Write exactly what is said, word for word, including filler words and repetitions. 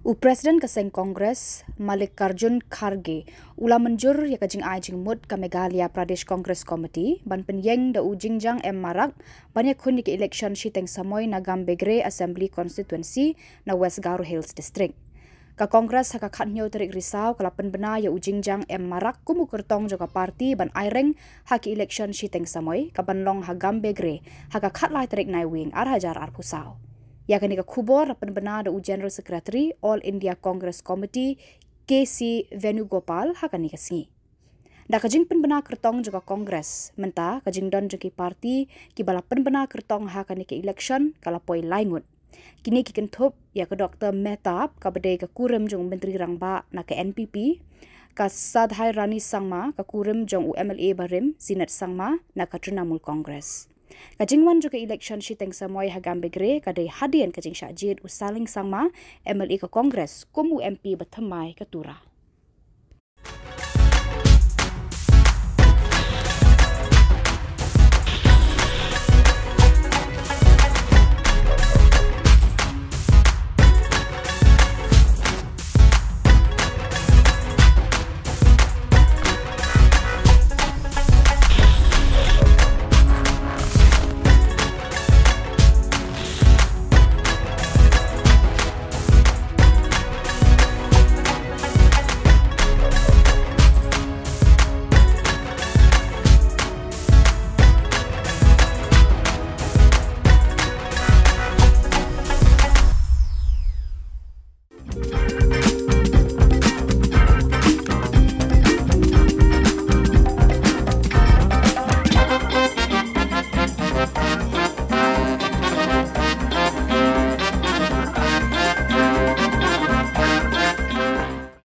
U President ka seng Congress, Mallikarjun Kharge, u la mynjur ïa ka jingai jingmut ka Meghalaya Pradesh Congress Committee ban pynïeng da u Jingjang M Marak ban ïakhun ïa ka election shiteng samoi na Gambegre Assembly Constituency na West Garo Hills District. Ka Congress ha ka khathynñiew tarik Risaw ka la pynbna ïa u Jingjang M Marak kum u kyrtong jong ka party ban aireng ha ka election shiteng samoi ka ban long ha Gambegre ha ka khatlai tarik Naiwieng ar hajar arphew saw. Ïa kane ka khubor la pynbna da u General Secretary All India Congress Committee, K C Venugopal, ha kane ka sngi. Da ka jingpynbna kyrtong jong ka Congress, mynta ka jingdon jong ki party kiba la pynbna kyrtong ha kane ka election ka la poi lai ngut. Kine ki kynthup ïa ka Doctor Mehtab, kaba dei ka kurim jong u Myntri Rangbah na ka N P P, ka Sadhairani Sangma, ka kurim jong u M L A barim Zinat Sangma na ka Trinamool Congress. Ka jingwan jong ka election shiteng samoi ha Gambegre ka dei hadien ka jingshah jied u Saleng Sangma, M L A ka Congress, kum u M P bathymmai ka Tura.